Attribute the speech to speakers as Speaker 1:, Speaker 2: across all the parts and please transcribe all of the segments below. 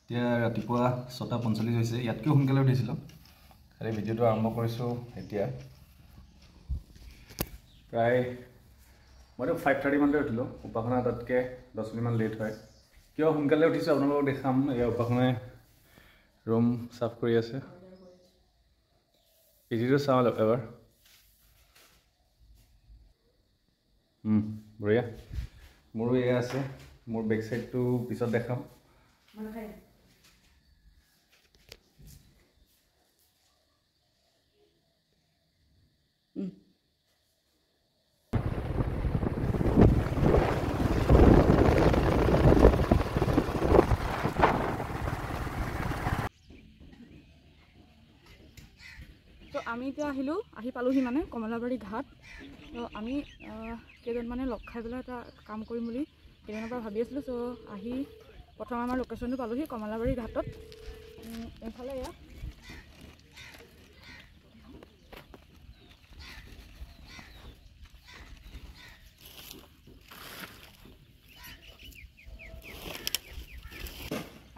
Speaker 1: এতিয়া ৰাতিপুৱা 6:45 হৈছে। ইয়াতকৈ সোনকালে উঠিছিলোঁ, খালি ভিডিঅ'টো আৰম্ভ কৰিছোঁ এতিয়া। প্ৰায় মইতো 5:30 মানতে উঠিলোঁ, উপাসনা তাতকৈ 10 মিনিটমান লেট হয়। কিয় সোনকালে উঠিছোঁ আপোনালোকক দেখাম। এয়া উপাসনাই ৰুম চাফ কৰি আছে। পিঠিটো চাওঁ অলপ এবাৰ। বঢ়িয়া। মোৰো এয়া আছে, মোৰ বেক চাইডটো পিছত দেখাম।
Speaker 2: তো আমি এতিয়া আহিলোঁ, আহি পালোহি মানে কমলাবাৰী ঘাট। তো আমি কেইজনমানে লগ খাই পেলাই এটা কাম কৰিম বুলি কেইদিনৰ পৰা ভাবি আছিলোঁ। চ' আহি প্ৰথম আমাৰ লোকেশ্যনটো পালোহি কমলাবাৰী ঘাটত। এইফালে এয়া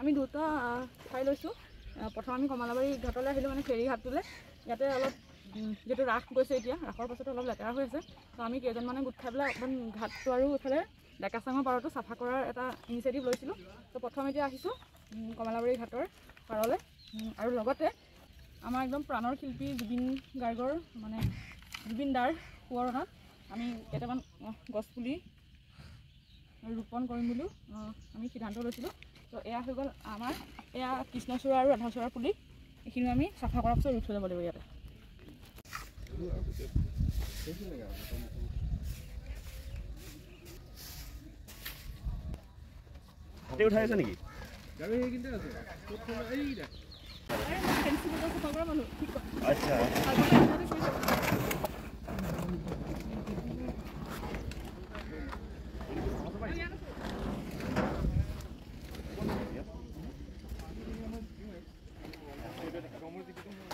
Speaker 2: আমি দুটা ঠাই লৈছোঁ। প্ৰথম আমি কমলাবাৰী ঘাটলৈ আহিলোঁ, মানে ফেৰী ঘাটটোলৈ। ইয়াতে অলপ যিহেতু ৰাস গৈছে এতিয়া, ৰাসৰ পাছতো অলপ লেতেৰা হৈ আছে। তো আমি কেইজনমানে গোট খাই পেলাই অকণমান ঘাটটো আৰু এইফালে ডেকাচাঙৰ পাৰতো চাফা কৰাৰ এটা ইনিচিয়েটিভ লৈছিলোঁ। তো প্ৰথম এতিয়া আহিছোঁ কমলাবাৰী ঘাটৰ পাৰলৈ। আৰু লগতে আমাৰ একদম প্ৰাণৰ শিল্পী জুবিন গাৰ্গৰ মানে জুবিন দাৰ সোঁৱৰণত আমি কেইটামান গছপুলি ৰোপণ কৰিম বুলিও আমি সিদ্ধান্ত লৈছিলোঁ। তো এয়া হৈ গ'ল আমাৰ এয়া কৃষ্ণচূড়া আৰু ৰাধাচূড়াৰ পুলি। এইখিনিও আমি চাফা কৰাৰ পিছত ৰুই থৈ যাব লাগিব ইয়াতে।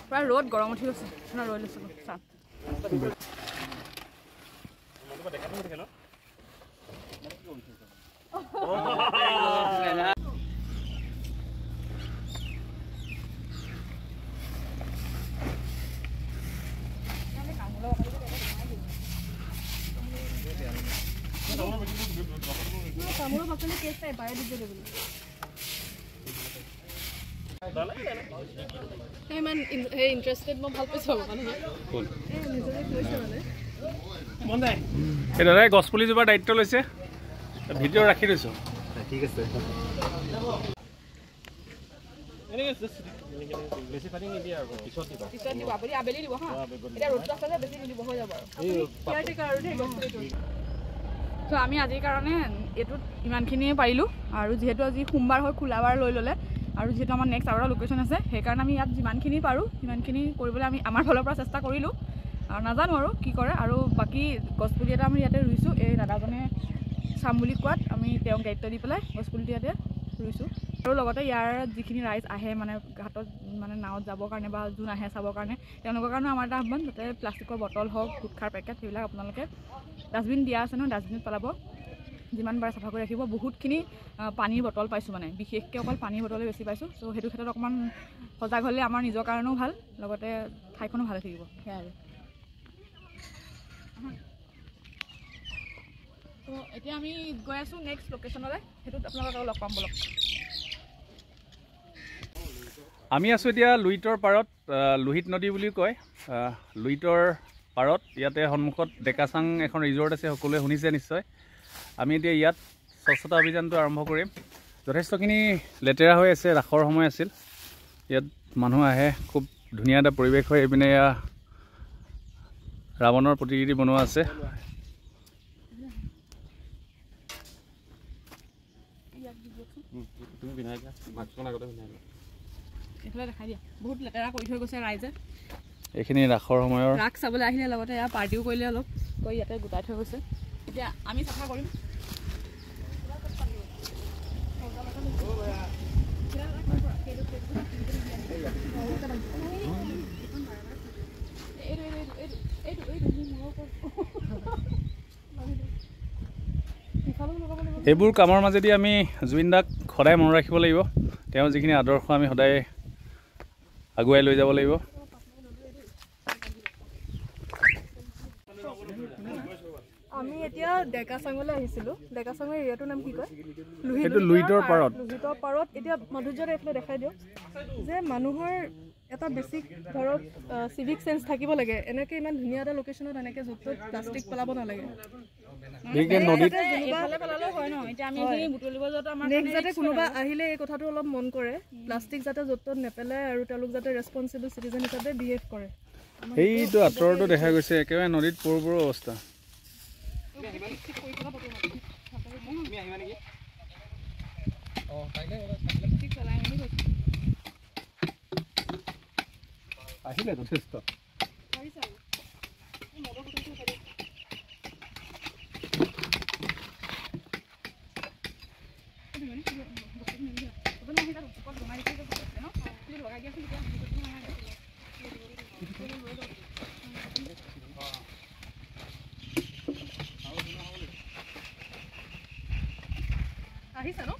Speaker 2: প্ৰায় ৰ'দ গৰম উঠি গৈছে, ৰৈ লৈছিলোঁ চাহ। তামোলৰ বাকলি কেছ নাই, বাৰে দিব বুলি।
Speaker 3: ইমান সেই ইণ্টাৰেষ্টেড, মই ভাল পাইছোঁ মানুহে।
Speaker 1: এই দাদাই গছপুলি জোপাৰ দায়িত্ব লৈছে, ভিডিঅ' ৰাখি দিছোঁ।
Speaker 4: ঠিক আছে, বেছি পানী নিদিয়ে আৰু পিছত দিব।
Speaker 2: পিছত দিব, আপুনি আবেলি দিব। হা, এতিয়া ৰ'দটো আছে যে বেছি নিদিব, হৈ যাব আৰু। ত' আমি আজিৰ কাৰণে এইটোত ইমানখিনিয়ে পাৰিলোঁ। আৰু যিহেতু আজি সোমবাৰ হয়, খোলা বাৰ লৈ ল'লে, আৰু যিহেতু আমাৰ নেক্সট আৰু এটা লোকেশ্যন আছে, সেইকাৰণে আমি ইয়াত যিমানখিনি পাৰোঁ সিমানখিনি কৰিবলৈ আমি আমাৰ ফালৰ পৰা চেষ্টা কৰিলোঁ। আৰু নাজানো আৰু কি কৰে। আৰু বাকী গছপুলি এটা আমি ইয়াতে ৰুইছোঁ। এই দাদাজনে চাম বুলি কোৱাত আমি তেওঁক দায়িত্ব দি পেলাই গছপুলিটো ইয়াতে ৰুইছোঁ। আৰু লগতে ইয়াৰ যিখিনি ৰাইজ আহে মানে ঘাটত মানে নাৱত যাবৰ কাৰণে বা যোন আহে চাবৰ কাৰণে, তেওঁলোকৰ কাৰণেও আমাৰ এটা আহ্বান, যাতে প্লাষ্টিকৰ বটল হওক, গুটখাৰ পেকেট, সেইবিলাক আপোনালোকে ডাষ্টবিন দিয়া আছে নহয়, ডাষ্টবিনত পেলাব। যিমান পাৰে চাফা কৰি ৰাখিব। বহুতখিনি পানীৰ বটল পাইছোঁ, মানে বিশেষকৈ অকল পানীৰ বটলে বেছি পাইছোঁ। চ' সেইটো ক্ষেত্ৰত অকণমান সজাগ হ'লে আমাৰ নিজৰ কাৰণেও ভাল, লগতে ঠাইখনো ভালে থাকিব। সেয়াই আৰু। ত' এতিয়া আমি গৈ আছোঁ নেক্সট লোকেশ্যনলৈ, সেইটোত আপোনালোকক লগ পাম বলক।
Speaker 1: আমি আছোঁ এতিয়া লুইতৰ পাৰত, লোহিত নদী বুলি কয়, লুইতৰ পাৰত। ইয়াতে সন্মুখত ডেকাচাং এখন ৰিজৰ্ট আছে, সকলোৱে শুনিছে নিশ্চয়। আমি এতিয়া ইয়াত স্বচ্ছতা অভিযানটো আৰম্ভ কৰিম। যথেষ্টখিনি লেতেৰা হৈ আছে, ৰাসৰ সময় আছিল, ইয়াত মানুহ আহে, খুব ধুনীয়া এটা পৰিৱেশ হয়। এইপিনে এয়া ৰাৱণৰ প্ৰতিকৃতি বনোৱা আছে।
Speaker 2: বহুত লেতেৰা কৰি থৈ গৈছে ৰাইজে।
Speaker 1: এইখিনি ৰাসৰ সময়ৰ
Speaker 2: ৰাস চাবলৈ আহিলে, লগতে এয়া পাৰ্টিও কৰিলে অলপ কৰি ইয়াতে গোটাই থৈ গৈছে। এতিয়া আমি চাফা কৰিম।
Speaker 1: এইবোৰ কামৰ মাজেদি আমি জুবিন দাক সদায় মনত ৰাখিব লাগিব। তেওঁ যিখিনি আদৰ্শ আমি সদায় আগুৱাই লৈ যাব লাগিব।
Speaker 3: আমি এতিয়া ডেকাচাঙলৈ আহিছিলোঁ। ডেকাচাঙৰ এৰিয়াটোৰ নাম কি কয়?
Speaker 1: সেইটো লুইতৰ পাৰত।
Speaker 3: লুইতৰ পাৰত। এতিয়া মাধুৰ্যত এইফালে দেখাই দিয়ক যে মানুহৰ এটা বেছিক ধৰক চিভিক চেঞ্চ থাকিব লাগে। এনেকৈ ইমান ধুনীয়া এটা লোকেশ্যনত এনেকৈ য'ত ত'ত প্লাষ্টিক পেলাব নালাগে। নেক্সট যাতে কোনোবা আহিলে এই কথাটো অলপ মন কৰে, প্লাষ্টিক যাতে য'ত ত'ত নেপেলায় আৰু তেওঁলোক যাতে ৰেচপনচিবল চিটিজেন হিচাপে বিহেভ কৰে।
Speaker 1: সেইটো আঁতৰটো দেখা গৈছে একেবাৰে নদীত পৰো পৰো অৱস্থা। আহিলে যথেষ্ট।
Speaker 3: আহিছে ন?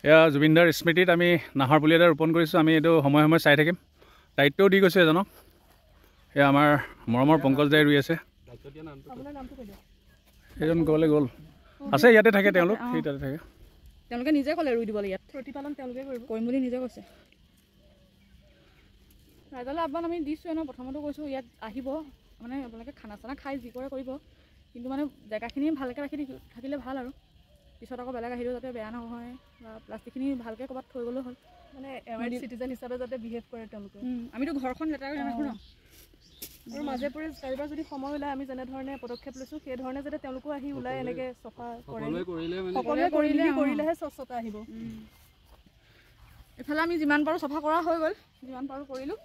Speaker 1: এয়া জুবিনদাৰ স্মৃতিত আমি নাহৰ পুলি এটা ৰোপণ কৰিছোঁ। আমি এইটো সময়ে সময়ে চাই থাকিম। দায়িত্বও দি গৈছোঁ এজনক। এয়া আমাৰ মৰমৰ পংকজ দাই ৰুই আছে। সেইজন ক'বলৈ গ'ল আছে, ইয়াতে থাকে তেওঁলোক, সেই তাতে থাকে।
Speaker 2: তেওঁলোকে নিজে ক'লে ৰুই দিব লাগে ইয়াত,
Speaker 3: প্ৰতিপালন তেওঁলোকে কৰিব
Speaker 2: কৰিম বুলি নিজে কৈছে। ৰাইজলৈ আহ্বান আমি দিছোঁৱে ন, প্ৰথমতো কৈছোঁ ইয়াত আহিব, মানে আপোনালোকে খানা চানা খাই যি কৰে কৰিব, কিন্তু মানে জেগাখিনি ভালকৈ ৰাখি থাকিলে ভাল আৰু পিছত আকৌ বেলেগ আহিলেও যাতে বেয়া নহয় বা প্লাষ্টিকখিনি ভালকৈ ক'ৰবাত থৈ গ'লেও হ'ল।
Speaker 3: মানে এৱেৰ চিটিজেন হিচাপে যাতে বিহেভ কৰে তেওঁলোকে।
Speaker 2: আমিতো ঘৰখন লেতেৰা কৰি নাৰাখোঁ ন।
Speaker 3: আৰু মাজে পৰে কাৰোবাৰ যদি সময় ওলায় আমি যেনেধৰণে পদক্ষেপ লৈছোঁ সেইধৰণে যাতে তেওঁলোকো আহি ওলাই এনেকৈ চফা কৰে। সকলোৱে কৰিলেহে স্বচ্ছতা আহিব।
Speaker 2: এইফালে আমি যিমান পাৰোঁ চফা কৰা হৈ গ'ল, যিমান পাৰোঁ কৰিলোঁ।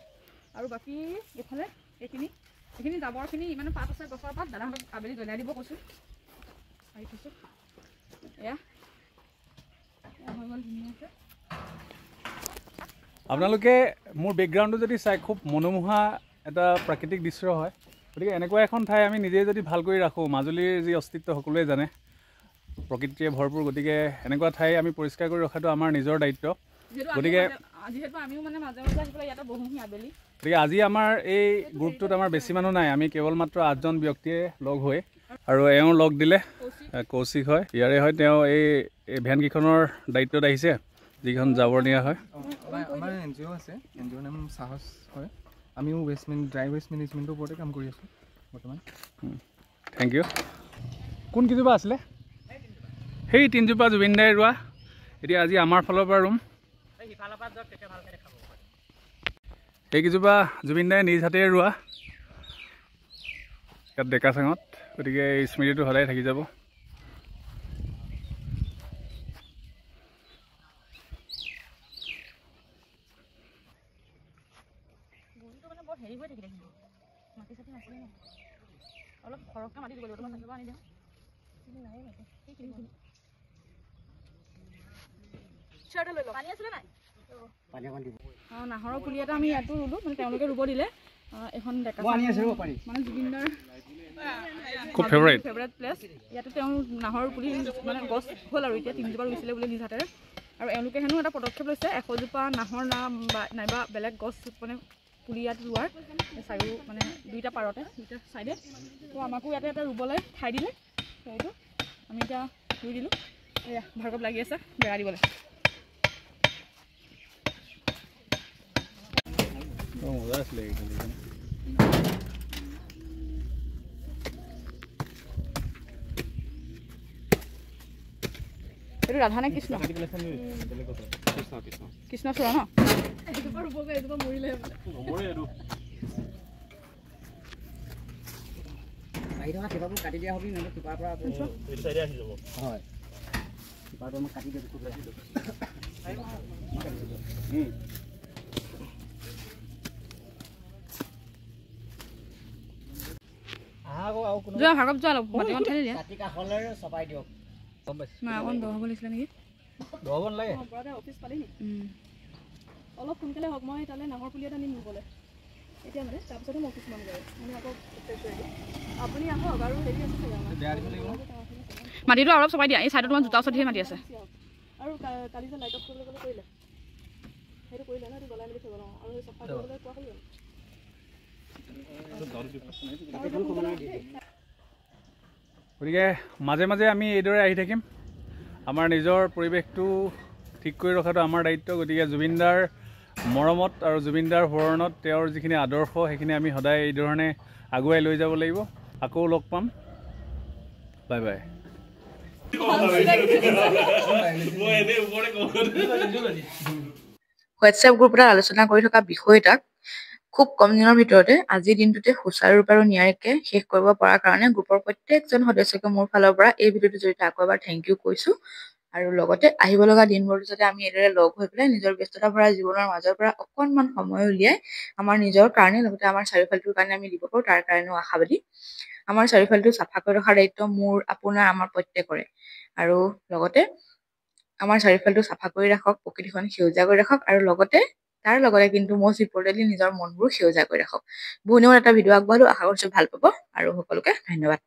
Speaker 2: আৰু বাকী এইফালে এইখিনি এইখিনি জাবৰখিনি ইমান পাত আছে, গছৰ পাত দাদাহঁতক আবেলি জ্বলাই দিব কৈছোঁ, আহি থৈছোঁ। এয়া হৈ গ'ল ধুনীয়াকৈ।
Speaker 1: আপোনালোকে মোৰ বেকগ্ৰাউণ্ডটো যদি চাই খুব মনোমোহা এটা প্ৰাকৃতিক দৃশ্য হয়। গতিকে এনেকুৱা এখন ঠাই আমি নিজেই যদি ভাল কৰি ৰাখোঁ, মাজুলীৰ যি অস্তিত্ব সকলোৱে জানে, প্ৰকৃতিৰে ভৰপূৰ। গতিকে এনেকুৱা ঠাই আমি পৰিষ্কাৰ কৰি ৰখাটো আমাৰ নিজৰ দায়িত্ব। গতিকে গতিকে আজি আমাৰ এই গ্ৰুপটোত আমাৰ বেছি মানুহ নাই, আমি কেৱল মাত্ৰ 8জন ব্যক্তিয়ে লগ হৈ, আৰু এওঁ লগ দিলে কৌশিক হয়, ইয়াৰে হয়। তেওঁ এই ভেনকেইখনৰ দায়িত্বত আহিছে, যিখন জাবৰ নিয়া হয়।
Speaker 5: আমাৰ এন জি অ' আছে, এন জি অ'ৰ নাম সাহস হয়। আমিও ৱেষ্ট ড্ৰাই ৱেষ্ট মেনেজমেণ্টৰ ওপৰতে কাম কৰি আছোঁ বৰ্তমান।
Speaker 1: Thank you. কোন কেইজোপা আছিলে? সেই তিনিজোপা জুবিন দাই ৰোৱা। এতিয়া আজি আমাৰ ফালৰ পৰা ৰুম। সেইকেইজোপা জুবিন দাই নিজ হাতেৰে ৰোৱা ইয়াত ডেকাচাঙত। গতিকে এই স্মৃতিটো সদায় থাকি যাব।
Speaker 2: নাহৰৰ পুলি এটা আমি ইয়াতো ৰুলোঁ, মানে তেওঁলোকে ৰুব দিলে। এখন ডেকা মানে জুবিনদাৰ
Speaker 1: খুব ফেভাৰেট
Speaker 2: প্লেচ। ইয়াতে তেওঁ নাহৰৰ পুলি মানে গছ হ'ল আৰু এতিয়া 3জোপা ৰুইছিলে বোলে নিজ হাতেৰে। আৰু এওঁলোকে হেনো এটা পদক্ষেপ লৈছে 100জোপা নাহৰ না নাইবা বেলেগ গছ মানে পুলি ইয়াত ৰোৱাৰ, চাৰিও মানে দুইটা পাৰতে, দুইটা ছাইডে। তো আমাকো ইয়াতে এটা ৰুবলৈ ঠাই দিলে, সেইটো আমি এতিয়া ৰুই দিলোঁ। এয়া ভাৰ্গৱ লাগি আছে বেৰা দিবলৈ।
Speaker 1: মজা আছিলে এইখিনি।
Speaker 2: এইটো ৰাধা নে কৃষ্ণ? কৃষ্ণচূড়া ন?
Speaker 3: এজোপা ৰুবগৈ, এজোপা মৰিলে বোলে।
Speaker 6: আহি থকা শিপাবোৰ কাটি দিয়া হ'ব নহ'লে শিপাৰ পৰা হয় শিপাৰ পৰা মই কাটি দিওঁ।
Speaker 2: যোৱা ভাগৱ যোৱা, অলপ মাটিকণ ঠেলি দিয়া।
Speaker 6: কাটি কাষলৈ চপাই দিয়ক।
Speaker 2: নাই, অকণ দ হ'ব লাগিছিলে নেকি?
Speaker 1: দ হ'ব নালাগে।
Speaker 3: অফিচ পালি নি? অলপ সোনকালে হওক, মই তালৈ নাহৰ পুলি এটা নিম ৰুবলৈ এতিয়া, মানে তাৰপিছতে মই অফিচ সোমামগৈ, মানে আকৌ ফ্ৰেছ হৈ দিম। আপুনি আহক। আৰু হেৰি আছে চাগে আমাৰ
Speaker 2: মাটিটো অলপ চপাই দিয়া। এই চাইডত তোমাৰ জোতা ওচৰত ধেৰ মাটি আছে।
Speaker 3: আৰু কালি যে লাইট অফ কৰিবলৈ ক'লে কৰিলে? সেইটো কৰিলে ন? সেইটো জ্বলাই মেলি থৈ গ'ল। অঁ, আৰু সেই চফা কৰিবলৈ কোৱা হ'ল জানো?
Speaker 1: গতিকে মাজে মাজে আমি এইদৰে আহি থাকিম। আমাৰ নিজৰ পৰিৱেশটো ঠিক কৰি ৰখাটো আমাৰ দায়িত্ব। গতিকে জুবিনদাৰ মৰমত আৰু জুবিনদাৰ সোঁৱৰণত তেওঁৰ যিখিনি আদৰ্শ, সেইখিনি আমি সদায় এই ধৰণে আগুৱাই লৈ যাব লাগিব। আকৌ লগ পাম, বাই বাই।
Speaker 7: হোৱাটছএপ গ্ৰুপ এটাত আলোচনা কৰি থকা বিষয় এটাক খুব কম দিনৰ ভিতৰতে আজিৰ দিনটোতে সুচাৰুৰূপে আৰু নিয়াৰিকৈ শেষ কৰিব পৰাৰ কাৰণে গ্ৰুপৰ প্ৰত্যেকজন সদস্যকে মোৰ ফালৰ পৰা এই ভিডিঅ'টোৰ জৰিয়তে আকৌ এবাৰ thank U কৈছোঁ। আৰু লগতে আহিব লগা দিনবোৰতো যাতে আমি এইদৰে লগ হৈ পেলাই নিজৰ ব্যস্ততা ভৰা জীৱনৰ মাজৰ পৰা অকণমান সময় উলিয়াই আমাৰ নিজৰ কাৰণে, লগতে আমাৰ চাৰিওফালটোৰ কাৰণে আমি দিব পাৰোঁ, তাৰ কাৰণেও আশাবাদী। আমাৰ চাৰিওফালটো চাফা কৰি ৰখাৰ দায়িত্ব মোৰ, আপোনাৰ, আমাৰ প্ৰত্যেকৰে। আৰু লগতে আমাৰ চাৰিওফালটো চাফা কৰি ৰাখক, প্ৰকৃতিখন সেউজীয়া কৰি ৰাখক, আৰু লগতে তাৰ লগতে কিন্তু মষ্ট ইম্পৰ্টেণ্টলি নিজৰ মনবোৰ সেউজীয়া কৰি ৰাখক। বহুত দিনত এটা ভিডিঅ' আগবঢ়ালো, আশা কৰিছোঁ ভাল পাব। আৰু সকলোকে ধন্যবাদ।